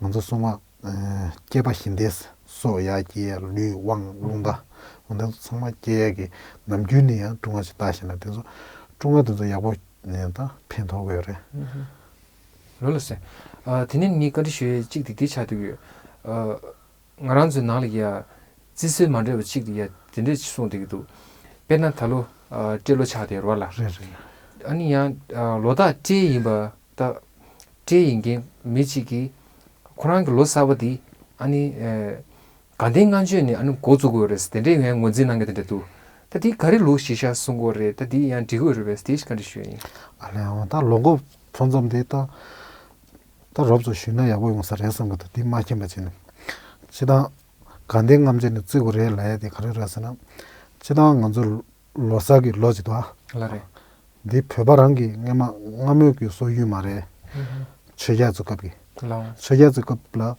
ང་ཚོ་སྲུང་མ་ཨ་སྐྱེས་པ་བཞིན་ཏེ་སྲོག་ཡར་སྐྱེ་ཡ་ལུས་དབང་རླུང་རྟ་འོ་དེ་ཚོ་ཚང་མ་སྐྱེ་ཡ་གི་ནམ་རྒྱུན་ནས་ཡང་སྲུང་མ་ཞིག་བཏགས་ཤེ་ན་དེ་ཚོ་སྲུང་མ་དེ་ཚོ་ཡག་པོ་ནས་ད་ཕན་ཐོགས་ཀྱི་ཡོད་རེད། ལགས་ལགས་སེ། ཨ་དེ་ནས་ངས་བཀའ་འདྲི་ཞུ་ཡ་གཅིག་དེ་འདི་ཆགས་བསྡད་ཀྱི་ཡོད། ཨ། ང་རང་ཚོའི་ནང་ལ་ཡ། བརྩི་སྲོལ་མ་འདྲ་བ་གཅིག་ཡ་དེ་འདྲས་གསུངས་བསྡད་ཀྱི་འདུག་དཔེར་ན་ད་ལོ། ཨ་སྤྲེལ་ལོ་ཆགས་བསྡད་རེད་བ་ལ། རེད་རེད། ཨ་ནི་ཡང་། ཨ་ལོ་རྟགས་སྤྲེལ་ཡིན་པ་ད། སྤྲེལ་ཡིན་མཁན་མི་གཅིག་གིས། ཁོ་རང་གི་ལོ་གསར་པ་འདི། ཨ་ནི། ཨ་དགའ་ལྡན་ལྔ་མཆོད་ནས་ཨ་ནི་འགོ་བཙུགས་དགོས་རེད་དེ་འདྲས་ཡང་ངོས་འཛིན་གནང་མཁན་དེ་འདྲ་འདུག་ད་འདི་ག་རེ་ལུགས་གཞི་བཞག་གསུང་དགོས་རེད། ད་འདི་ཡང་འགྲིག་གི་རེད་པས་དེ་བཀའ་འདྲི་ཞུ་ཡ་ཡིན། ཨ་ལས་འོ་ད་ལོ་འགོ་ཕོ་མཚམས་འདི་ད། ད་རོབ་ཙམ་ཞུས་ན་ཡག་པོ་ཡོང་ས་རེད་བསམ་གི་འདུག་འདི་མ་མཁྱེན་པ་བྱས་ནས། སྤྱི་བཏང་། དགའ་ལྡན་ལྔ་མཆོད་ནས་བརྩི་དགོས་རེད་ལབ་ཡ་དེ་ག་རེ་རེད་ཟེར་ན། སྤྱི་བཏང་ང་ཚོ་ལོ་གསར་གྱི་ལོ་ཅིག་འདུག་ཨ། ལགས་རེད། འདི་བོད་པ་རང་གི་སྔ་མ་སྔ་མོའི་གི་སྲོལ་རྒྱུན་མ་རེད། ཨུ་ཧུ། ཆོས་རྒྱག་ཚོའི་སྐབས་ཀྱི། ལགས། ཆོས་རྒྱག་ཚོའི་སྐབས་ལ།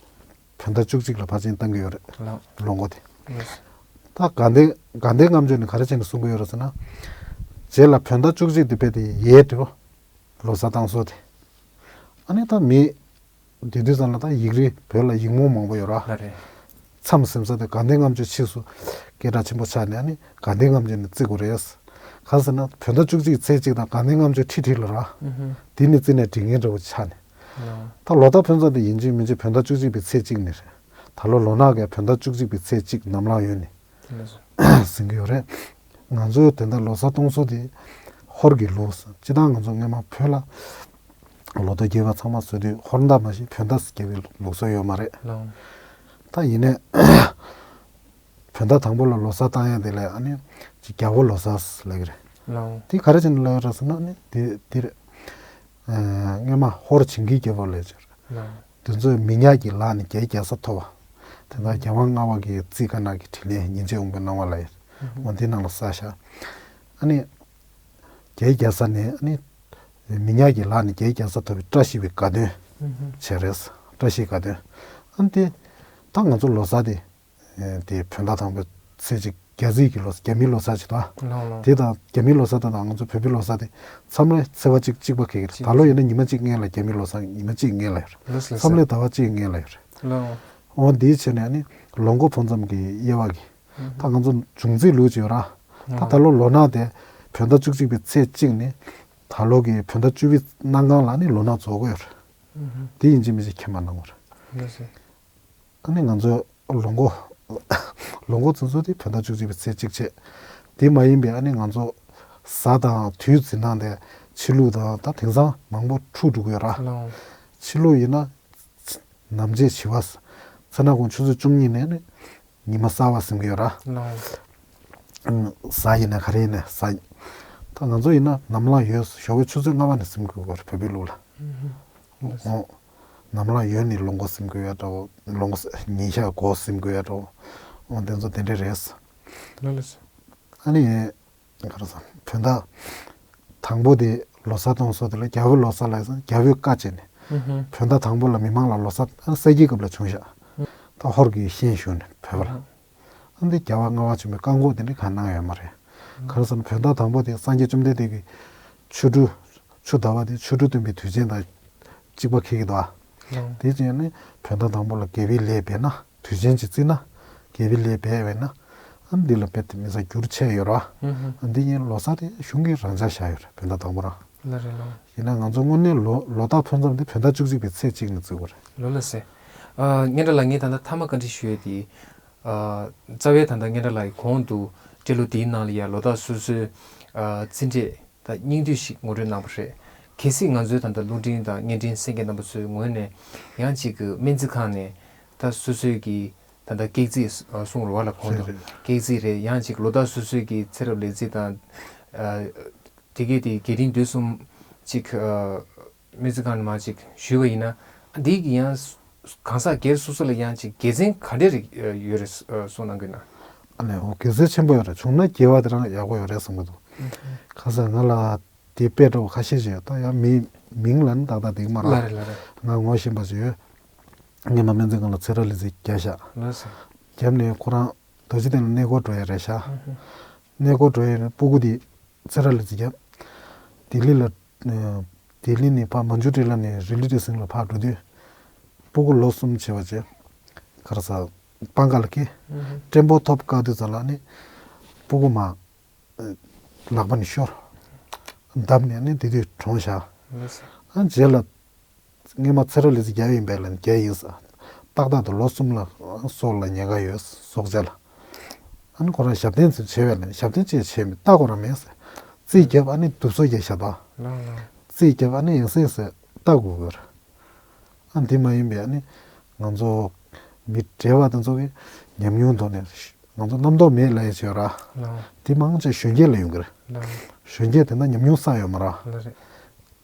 བོད་ཟླ་བཅུ་གཅིག་ལ་ཕར་ཕྱིན་བཏང་གི་ཡོད་རེད། ལགས། ལོ་འགོ་དེ། ལགས། ད་དགའ་ལྡན་དགའ་ལྡན་ལྔ་མཆོད་ནས་ག་རེ་བྱས་ནས་གསུང་གི་ཡོད་རེད་ཟེར་ན། རྗེས་ལ་བོད་ཟླ་བཅུ་གཅིག་དེ་བས་དེ་ཡས་འབྲི་བ། ལོ་གསར་བཏང་སྲོལ་དེ། ཨ་ནི་ད་མི། དེ་དུས་ཙམ་ལ་ད་ཡིག་རིགས་བོད་ལ་ཡིག་རྨོངས་མང་པོ་ཡོད་ར། ལགས་རེད། མཚམས་ཟིན་ས་དེ་དགའ་ལྡན་ལྔ་མཆོད་ཕྱིས་སུ་སྐད་གྲགས་ཆེན་པོ་ཆགས་ནས་ཨ་ནི་དགའ་ལྡན་ལྔ་མཆོད་ནས་བརྩི་དགོས་རེད། གང་ཟེར་ན་བོད་ཟླ་བཅུ་གཅིག་ཚེས་གཅིག་དང་དགའ་ལྡན་ལྔ་མཆོད་ཁྲི་ཁྲི་ལ་ར། ཨུ་ཧུ། དེ་ནས་བརྩིས་ནས་འགྲིག་མཁན་འདྲ་བོ་ཆགས་ནས། ལགས། ད་ལོ་ཟླ་ཕན་ཚུན་དེ་ཡིན་གཅིག་མིན་གཅིག་བོད་ཟླ་བཅུ་གཅིག་པའི་ཚེས་གཅིག་ནས་རེད། ད་ལོ་ལོ་ནག་གི་བོད་ཟླ་བཅུ་གཅིག་པའི་ཚེས་གཅིག་ནམ་ལངས་ཡོད་ནས། ཟིན་གྱི་ཡོད་རེད། ང་ཚོའི་དེ་འདྲ་ལོ་གསར་གཏོང་སྲོལ་དེ་ཧོར་གྱི་ལུགས་སུ་སྤྱི་བཏང་ང་ཚོ་སྔོན་མ་བོད་ལ་ལོ་ཐོ་རྒྱས་པ་ཚང་མ་བཟོས་དུས་ཧོར་ཟླ་མ་གཞི་བོད་ཟླ་རྒྱས་པའི་ལུགས་སྲོལ་ཡོད་མ་རེད། ལགས། ད་ཡིན་ནའི་བོད་ཟླ་དང་པོ་ལ་ལོ་གསར་བཏང་ཡ་དེ་ལ་ཨ་ནི་ཅིག་རྒྱལ་པོ་ལོ་གསར་ལབ་ཀྱི་རེད། ལགས། དེ་ག་རེ་བྱས་ནས་ལབ་ཡོད་རེད་ཟེར་ན་ཨ་ནི་དེ་དེ་རེད། སྔོན་མ་ཧོར་བྱིན་གྱིས་རྒྱལ་པོ་ལབ་ཀྱི་རེད། ལགས། དེ་ཚོས་མི་ཉག་གི་ལག་ནས་བརྒྱད་བརྒྱ་ས་ཐོབ་པ། དེ་དག་རྒྱལ་དབང་ལྔ་པ་གི་རྩིས་ཁ་ནང་གི་དྲིན་ལན་ཉིན་བྱེད་དབང་པོའི་སྣང་བ་ལ་ཡོད། འོ་འདི་ནང་ལ་བསགས་ཤག་ཨ་ནི། བརྒྱད་བརྒྱ་ས་ནས་ཨ་ནི། མི་ཉག་གི་ལག་ནས་བརྒྱད་བརྒྱ་ས་ཐོབ་པའི་བཀྲ་ཤིས་པའི་དགའ་སྟོན། བྱས་རེད། བཀྲ་ཤིས་དགའ་སྟོན། ཨ་ནི་དེ། ད་ང་ཚོ་ལོ་གསར་དེ། དེ་བོད་ཟླ་དང་པོའི་ཚེས་གཅིག་རྒྱ་རྩིས་ཀྱི་ལོ་རྒྱ་མིའི་ལོ་གསར་ཅིག་དང་། ལགས་ལགས། དེ་དང་རྒྱ་མིའི་ལོ་གསར་དང་ང་ཚོ་བོད་པའི་ལོ་གསར་དེ་མཚམས་རེ་ཚེས་པ་གཅིག་གཅིག་པ་འཁེལ་གྱི་རེད། གཅིག་ད་ལོ་ཡིན་ན་ཉི་མ་གཅིག་སྔོན་ལ་རྒྱ་མིའི་ལོ་གསར་ཉི་མ་གཅིག་སྔོན་ལ་ཡོད་རེད། ལགས་ལགས། མཚམས་རེ་ཟླ་བ་གཅིག་སྔོན་ལ་ཡོད་རེད། ལགས། འོ་འདིའི་ཆེད་ནས་ནི་ལོ་འགོ་འཕོ་མཚམས་ཀྱི་དབྱེ་བ་གི། ད་ང་ཚོ་འབྱུང་རྩིས་ལུགས་ཅིག་ཡོད་ར། ད་ད་ལོ་ལོ་ནག་དེ་བོད་ཟླ་བཅུ་གཅིག་པའི་ཚེས་གཅིག་ནི་ད་ལོ་གི་བོད་ཟླ་བཅུ་པའི་གནམ་གང་ལ་ནི་ལོ་ནག་རྫོགས་ཀྱི་ཡོད་རེད། དེ་ཡིན་གཅིག་མིན་གཅིག་ཁས་མ་གནང་བར། ལགས་སོ། ཨ་ནི་ང་ཚོ་ལོ་འགོ། ལོ་འགོ་ཚུན་ཚོད་དེ་བོད་ཟླ་བཅུ་གཅིག་པའི་ཚེས་གཅིག་བྱས། དེ་མ་ཡིན་པའི་ཨ་ནི་ང་ཚོ་གཟའ་དང་དུས་འཛིན་སྟངས་དེ་ཕྱི་ལུགས་དང་ད་དེང་སང་མང་པོ་འཁྲུག་འགྲོ་གི་ཡོད་ར། ལགས། ཕྱི་ལུགས་ཡིན་ན་ནམ་ཕྱེད་བྱི་བ། མཚན་ནག་གུང་ཆུ་ཚོད་བཅུ་གཉིས་ནས་ནི་ཉི་མ་གསར་པ་ཟིན་གི་ཡོད་ར། ལགས། གཟའ་ཡིན་ན་ག་རེ་ཡིན་ན་གཟའ། ད་ང་ཚོ་ཡིན་ན་ནམ་ལངས་ཡོད་ཞོགས་པའི་ཆུ་ཚོད་ལྔ་པ་ནས་ཟིན་དགོས་པར་བོད་པའི་ལུགས་ལ། ཨོ། ནམ་ལངས་ཡོད་ནས་ལོ་འགོ་ཟིན་དགོས་ཡ་འདྲ་བོ། ལོ་འགོ་ཉིན་ཞག་འགོ་ཟིན་དགོས་ཡ་འདྲ་བོ། ཨོ་དེ་ཚོ་དེ་འདྲས་རེད། ལགས་ལགས། ཨ་ནི། ག་རེ་ཟེར་བོད་ཟླ་དང་པོ་དེ་ལོ་གསར་གཏོང་སྲོལ་དེ་ལ་རྒྱལ་པོའི་ལོ་གསར་ལབ་ཡ་ཟེར་རྒྱལ་པོའི་བཀའ་བྱས་ནས། ཨུ་ཧུ། བོད་ཟླ་དང་པོ་ལ་མི་མང་ལ་ལོ་གསར་ཨ་ས་སྐྱའི་སྐབས་ལ་བྱུང་ཤག་ད་ཧོར་གྱིས་ཤན་ཞུགས་ནས་བོད་པ་ལ། ཨ་འདི་རྒྱལ་བ་ལྔ་པ་ཆེན་པོའི་བཀའ་འགོག་དེ་འདྲ་གང་གནང་ཡོད་མ་རེད། ག་རེ་ཟེར་ན་བོད་ཟླ་དང་པོ་དེ་སངས་རྒྱས་བཅོམ་ལྡན་འདས་ཀྱིས་ཆོ་འཕྲུལ་ཆུ་ཟླ་བ་དེ་ཆོ་འཕྲུལ་སྟོན་པའི་དུས་ཆེན་དང་གཅིག་པ་འཁེལ་གྱི་འདུག་ཨ། དེ་བྱས་ནས་བོད་ཟླ་དང་པོ་ལ་དགེ་བའི་ལས་འབད་ན། དུས་ཆེན་གྱི་རྩིས་ན། དགེ་བའི་ལས་འབད་བས་ན། ཨ་འདི་ལ་དཔེ་དེ་མི་ས་འགྱུར་ཆེ་ཡོད་ར། ཨ་འདི་ཡིན་ལོ་གསར་དེ་གཞུང་གིས་རང་འཇགས་བཞག་ཡོད་རེད་བོད་ཟླ་དང་པོ་རང་། ལགས་རེད་ལགས། ཡིན་ན་ང་ཚོ་དངོས་གནས་ལོ་ལོ་རྟགས་ཕུན་སུམ་དེ་བོད་ཟླ་བཅུ་གཅིག་པའི་ཚེས་གཅིག་ནས་བརྩི་དགོས་རེད། ལགས་ལགས་སེ། ཨ། སྙན་གྲགས་ལགས། ངས་ད་ལྟ་མཐའ་མ་བཀའ་འདྲི་ཞུ་ཡས་དེ། ཨ། རྩ་བའི་ད་ལྟ་སྙན་གྲགས་ལགས་ཀྱིས་གོང་དུ་སྤྲེལ་ལོ་འདིའི་ནང་ལ་ཡ་ལོ་རྟགས་སོ་སོའི། ཨ། རྩིས་འབྲས་དང་སྙིང་བསྡུས་ཤིག་ངོ་སྤྲོད་གནང་བ་རེད། གལ་སྲིད་ང་ཚོའི་ད་ལྟ་རླུང་འཕྲིན་དང་བརྙན་འཕྲིན་གསན་མཁན་རྣམ་པ་ཚོའི་ངོས་ནས་ཡང་ཅིག་གི་སྨན་རྩིས་ཁང་ནས་ད་སོ་སོའི་གི་ད་ལྟ་སྐྱེས་རྩིས་གསུང་རོགས་ལ་གོང་དུ་རེད་རེད། སྐྱེས་རྩིས་རེད། ཡང་ཅིག་ལོ་རྟགས་སོ་སོའི་གི་ཚེ་རབས་ལས་ཚིགས་དང་། ཨ། དེ་གས་དེ་རྒྱས་འབྲིང་བསྡུས་གསུམ་ཅིག་ཨ། སྨན་རྩིས་ཁང་ནས་མར་ཅིག་ཞུས་པ་ཡིན་ན། འདི་གི་ཡང་གང་ཟག་སྒེར་སོ་སོ་ལ་ཡང་ཅིག་དགེ་མཚན་ག་འདྲས་རིགས་ཡོད་རེད་གསུང་གནང་གི་ན། ཨ་ནི་འོ་དགེ་མཚན་ཆེན་པོ་ཡོད་རེད། བྱུང་ན་དགེ་བ་དེ་རང་ཡག་པོ་ཡོད་རེད་བསམ་གི་འདུག་ཁ་སང་ང་ལ་དེ་དཔེ་འདྲ་བོ་ཁ་ཤས་ཤིག་ཡོད། ད་ཡང་མི་མིང་ལ་ནི་ཏག་ཏག་འདི་གི་མ་རག་ལ་རེད་ལ་རེད། ང་ངོ་ཤེས་པ་ཞིག་ཡོད། ངས་མ་སྨན་རྩིས་ཁང་ལ་ཚེ་རབས་ལས་རྩིས་བརྒྱབ་ཤག་ལ་སེ། བརྒྱབ་ནས་ཁོ་རང་རྡོ་རྗེ་གདན་ལ་གནས་སྐོར་འགྲོ་ཡ་རེད་ཤག་གནས་སྐོར་འགྲོ་ཡ་ནི་སྤུ་གུ་དེ་ཚེ་རབས་ལས་རྩིས་བརྒྱབ། ལྡི་ལི་ལ། ལྡི་ལི་ནས་ཕར་མན་ཇུ་ཊི་ལ་ནས་རི་ལི་ཊི་སིང་ལ་ཕར་འགྲོ་དུས། སྤུ་གུ་ལོ་གསུམ་བྱས་པ་བྱས། ག་རེ་ཟ། སྤང་ཁ་ལ་སྐྱེས། ཏྲེན་པོ་ཐོབ་བཀག་དུས་ཙམ་ལ་ནི། སྤུ་གུ་མ། ལག་པ་ནས་ཤོར། བརྡབས་ནས་ནི་དེ་དུས་གྲོངས་ཤག་ཨ་རྗེས་ལ། སྔས་མ་ཚེ་རབས་ལས་རྩིས་བརྒྱབ་ཡིན་པས་ལ་བརྒྱབ་ཡིན་ས། ཏག་ཏག་ཏུ་ལོ་གསུམ་ལ་སྲོག་ལ་ཉེན་ཁ་ཡོད་སྲོག་ཆགས་ལ། ཨ་ནི་ཁོ་རང་ཞབས་བརྟན་ཚོ་བྱས་པས་ལ་ཞབས་བརྟན་ཅེས་བྱས་མི་ལྟ་དགོས་ར་མེད་ཟེར། རྩིས་བརྒྱབ་ཨ་ནི་དུབ་སོ་བརྒྱབ་ཤག་ད། རྩིས་བརྒྱབ་ཨ་ནི་ཡང་སེ་ཡང་སེ་ལྟ་དགོས་དགོས་ར། ཨ་འདི་མ་ཡིན་པའི་ཨ་ནི་ང་ཚོ་མི་བགྲེས་པ་དེ་ཚོ་གི་ཉམས་མྱོང་ཐོག་ནས་ང་ཚོ་རྣམ་རྟོག་མེད་ལབ་ཡ་ཅིག་ཡོད་ར། འདི་མང་ཆེ་གཞོན་སྐྱེས་ལ་ཡོང་གི་རེད། གཞོན་སྐྱེས་དེ་འདྲ་ཉམས་མྱོང་བསགས་ཡོད་མ་ར།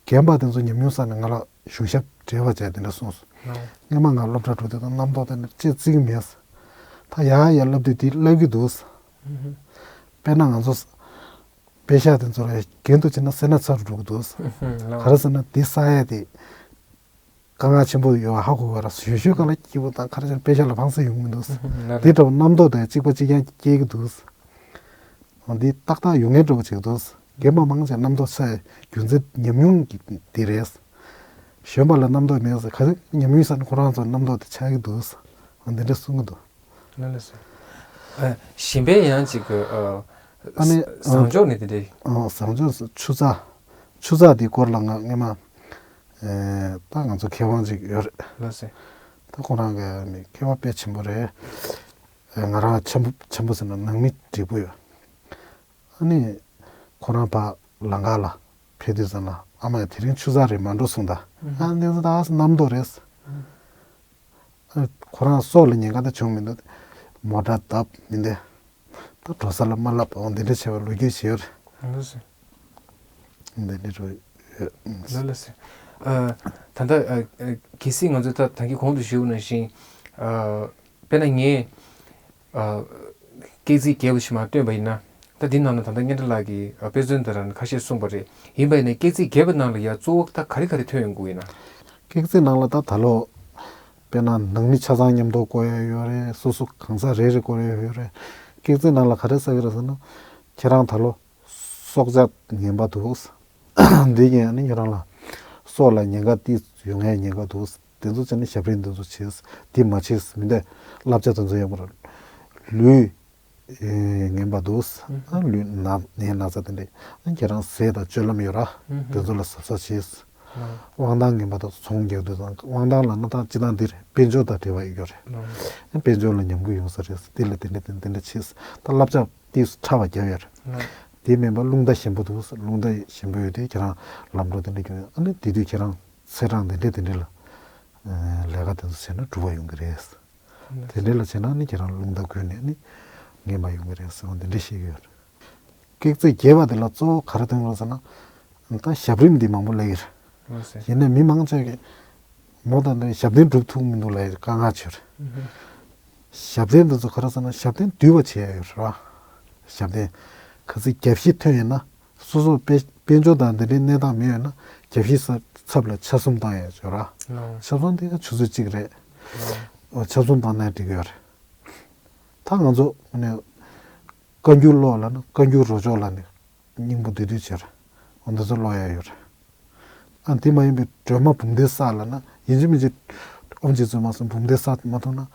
རྒན་པ་དེ་ཚོ་ཉམས་མྱོང་བསགས་ནས་ང་ལ་གཞུང་ཞབས་བགྲེས་པ་བྱས་དེ་འདྲ་གསུངས་སོང་། སྔོན་མ་ང་སློབ་གྲྭ་འགྲོ་དུས་དང་རྣམ་རྟོག་དེ་འདྲ་ཅེས་བརྩི་གི་མེད། ད་ཡ་ཡ་བསླབ་དུས་དེ་བསླབ་ཀྱི་འདུག་དཔེར་ན་ང་ཚོ་པེ་ཤག་དེ་ཚོ་ལ་རྒན་དུ་ཕྱིན་ན་སེར་སྣ་ཚ་རུ་འགྲོ་གི་འདུག་ག་རེ་ཟེར་ན་དེ་བསགས་ཡ་དེ་དཀའ་ངལ་ཆེན་པོ་ཡོད་པ་ཧ་གོ་གི་ར། གཞོན་གཞོན་སྒང་ལ་སྐྱིད་པོ་དང་ག་རེ་བྱས་ན་པེ་ཤག་ལ་ཕངས་སེམས་ཡོང་གི་མི་འདུག་དེ་འདྲ་བོ་རྣམ་རྟོག་དང་གཅིག་པ་གཅིག་རྐྱང་སྐྱེ་གི་འདུག་འདི་ཏག་ཏག་ཡོང་མཁན་འདྲ་བོ་བྱེད་ཀྱི་འདུག་རྒན་པ་མང་ཆེ་རྣམ་རྟོག་ས་རྒྱུ་མཚན་ཉམས་མྱོང་གི་འདི་རེད། གཞོན་པ་ལ་རྣམ་རྟོག་མེད་ཟེར། ག་ཚོད་ཉམས་མྱོང་ས་ནས་ཁོ་རང་ཚོ་རྣམ་རྟོག་དེ་ཆགས་ཀྱི་འདུག་འདི་འདྲ་གསུང་གི་འདུག་ལགས་སོ། ཨ། གཞན་པའི་ཡང་ཅིག་གི། ཨ། ཨ་ནི་བཟང་ཕྱོགས་ནས་དེ་འདྲའི། ཨ། བཟང་ཕྱོགས་སུ་ཆུ་ཚ། ཆུ་ཚ་འདི་སྐོར་ལ་ང་སྔོན་མ། ཨེ། ད་ང་ཚོ་མཁས་དབང་ཅིག་ཡོད་རེད། ལགས་སོ། ད་ཁོ་རང་གི་མི་མཁས་དབང་དཔེ་ཆེན་པོ་རེད། ཨེ། ང་རང་ཆེན་པོ་ཆེན་པོ་ཟེར་ན་ནང་མི་འབྲས་བུ་ཡོད། ཨ་ནི། ཁོ་རང་ཕར་ལམ་ཁ་ལ་ཕེབས་དུས་ཙམ་ལ་ཨ་མས་དེ་རིང་ཆུ་ཚ་རེད་མ་འགྲོ་གསུངས་ད། ཨ་འདི་ཚོ་ད་རྣམ་རྟོག་རེད། ཨ་ཁོ་རང་སྲོག་ལ་ཉེན་ཁ་ད་བྱུང་མི་འདུག་མོ་ཊ་བརྡབས་མི་འདུག་ད་འགྲོ་ས་ལ་མ་ལབ་འོ་འདི་འདྲ་བྱས་པ་ལོ་རྒྱུས་བྱས་ཡོད་རེད། འདི་འདྲ་འགྲོ་ཡོད། ལགས་ལགས་སོ། ཨ། ད་ལྟ། ཨ། ཨ། གལ་སྲིད་ང་ཚོས་ད་ད་གིན་གོང་དུ་ཞུས་པ་ནང་བཞིན། ཨ། དཔེར་ན་ངས། ཨ། སྐྱེས་རྩིས་རྒྱས་པ་ཞིག་མར་བཏོན་པ་ཡིན་ན། ད་འདི་ནང་ན་ད་ལྟ་སྙན་གྲགས་ལགས་ཀྱིས། ཨ། དཔེ་མཚོན་དེ་རང་ཁ་ཤས་གསུངས་པ་རེད། ཡིན་པ་ཡིན་ན་སྐྱེས་རྩིས་རྒྱས་པ་ནང་ལ་ཡ་གཙོ་བོ་ད་ག་རེ་ག་རེ་ཐོན་ཡོང་གི་ཡོད་ན། སྐྱེས་རྩིས་ནང་ལ་ད་ད་ལོ། དཔེར་ན་ནང་མི་ཆ་ཚང་མཉམ་དུ་བསྐོ་ཡ་ཡོད་རེད། སོ་སོ་གང་ཟག་རེ་རེ་བསྐོ་ཡ་ཡོད་རེད། སྐྱེས་རྩིས་ནང་ལ་ག་རེ་ཟེར་གི་རེད་ཟེར་ན། ཁྱེད་རང་ད་ལོ། སྲོག་ཆགས་ངན་པ་འདུག་འདི་གིས་ཨ་ནི་ཁྱེད་རང་ལ་སྲོག་ལ་ཉེན་ཁ་ཏིས་ཡོང་ཡ་ཉེན་ཁ་འདུག་དེ་ཚོ་བྱས་ནས་ཞབས་རིམ་འདི་ཚོ་བྱེད། འདི་མ་བྱེད་མི་འདི་བསླབ་བྱ་དེ་ཚོ་ཡོད་མ་རེད། ལུས་ངན་པ་འདུག་ཨ་ལུས་ན་ནད་ན་ཚ་དེ་འདྲས། ཨ་ཁྱེད་རང་ཟས་དང་སྤྱོད་ལམ་ཡོད་ར། དེ་ཚོ་ལ་གཟབ་གཟབ་བྱེད། དབང་ཐང་ངན་པ་དང་ཚོང་རྒྱག་དུས་དང་དབང་ཐང་ལབ་ན་ད་སྤྱིར་བཏང་འདིར་དཔལ་འབྱོར་དང་འབྲེལ་བ་ཡོད་རེད། ཨ་དཔལ་འབྱོར་ལ་ཉམས་རྒུད་ཡོང་ས་རེད། འདི་ལ་དེ་འདྲས་དེ་འདྲས་བྱེད། ད་བསླབ་བྱ་ཏིས་ཕྲ་བ་རྒྱབ་ཡོད་རེད། དེ་མིན་པ་རླུང་རྟ་ཞན་པོ་འདུག་རླུང་རྟ་ཞན་པོ་ཡོད་དུས་ཁྱེད་རང་ལམ་འགྲོ་དེ་འདྲ་རྒྱུག་ཨ་ནི་དེ་དུས་ཁྱེད་རང་ཚེས་གྲངས་དེ་འདྲ་དེ་འདྲ་ལ་ལས་ཀ་དེ་ཚོ་བྱས་ན་འགྲུབ་པ་ཡོང་གི་རེད། དེ་འདྲ་ལ་བྱས་ན་ནི་ཁྱེད་རང་རླུང་རྟ་རྒུད་ནས་ནི་ངན་པ་ཡོང་གི་རེད་ཟེར་བ་དེ་འདྲ་བཤད་ཀྱི་ཡོད་རེད། སྐྱེས་རྩིས་རྒྱས་པ་དེ་ལ་གཙོ་བོ་ག་རེ་ཐོན་ཡོང་ཟེར་ན། ད་ཞབས་རིམ་འདི་མང་པོ་སླེབས་ཀྱི་རེད། ཡིན་ནའི་མི་མང་ཆེ་གིས་མོ་ད་འདི་ཞབས་བརྟན་སྒྲུབ་ཐུབ་མི་འདུག་ལབ་ཡ་དཀའ་ངལ་ཆེ་རེད། ཞབས་བརྟན་འདི་ཚོ་ག་རེ་ཟེར་ན་ཞབས་བརྟན་སྡུད་པ་བྱེད་ཡ་ཡོད་རེད་བ། ཞབས་བརྟན། གལ་སྲིད་རྒྱབ་བཤིག་ཐོན་ཡོད་ན། སོ་སོ་དཔལ་དཔལ་འབྱོར་དང་འདི་འདྲའི་གནས་སྟངས་མེད་ཡོད་ན་རྒྱབ་བཤིག་ས་ཚབ་ལ་ཆ་གསུམ་བཏང་ཡ་ཡོད་རེད་བ། ཆ་གསུམ་དེ་ཆུ་ཚོད་གཅིག་རེད། ཆ་གསུམ་བཏང་ན་འགྲིག་གི་ཡོད་རེད། ད་ང་ཚོ་ནས་བཀའ་འགྱུར་ཀློག་ལབ་ན་བཀའ་འགྱུར་རོ་ཅོག་ལབ་ནས་སྙིང་པོ་བསྡུས་བསྡུས་བྱས་རེད། འོ་འདི་ཚོ་ཀློག་ཡ་ཡོད་རེད། ཨ་འདི་མ་ཡིན་པའི་སྒྲོལ་མ་འབུམ་སྡེ་བསགས་ལབ་ན་ཡིན་གཅིག་མིན་གཅིག་ཨོཾ་རྗེ་བཙུན་མ་གསུམ་འབུམ་སྡེ་བསགས་མ་ཐུབ་ན་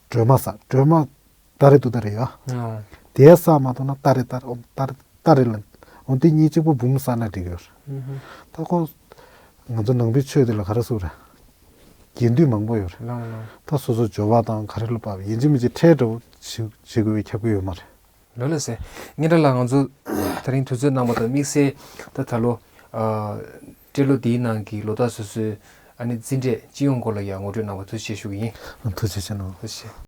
སྒྲོལ་མ་བསགས། སྒྲོལ་མ་ཏ་རེ་ཏུཏྟཱ་རེད་ཡ། དེ་བསགས་མ་ཐུབ་ན་ཏ་རེ་ཏ་རེ་ཨོཾ་ཏ་རེ་ཏ་རེ་ལབ། འོ་འདི་གཉིས་གཅིག་པོ་འབུམ་བསགས་ན་འགྲིག་གི་ཡོད་རེད། ད་ཁོ་ང་ཚོ་ནང་པའི་ཆོས་འདི་ལ་ག་རེ་ཟེར་རེད། རྒྱན་སྡུད་མང་པོ་ཡོད་རེད། ལགས་ལགས། ད་སོ་སོ་སྦྱོར་བ་དང་ག་རེ་ལ་བབས་ཡིན་གཅིག་མིན་གཅིག་ཁྲལ་འདྲ་བོ་བྱེད་བྱེད་དགོས་པའི་ཁྱབ་ཀྱི་ཡོད་མ་རེད། ལགས་ལགས་སེ། སྙན་གྲགས་ལགས། ང་ཚོ་དེ་རིང་དུས་ཚོད་གནང་བ་དང་དམིགས་བསལ་ད་ད་ལོ་ཨ་སྤྲེལ་ལོ་འདིའི་ནང་གི་ལོ་རྟགས་སོ་སོའི་ཨ་ནི་འཛིན་གྲྭའི་སྤྱི་ཡོངས་སྐོར་ལ་ཡང་ངོ་སྤྲོད་གནང་བ་ཐུགས་རྗེ་ཆེ་ཞུ་གི་ཡིན། ཐུགས་རྗེ་ཆེ་གནང་། ཐུགས་རྗེ་ཆེ།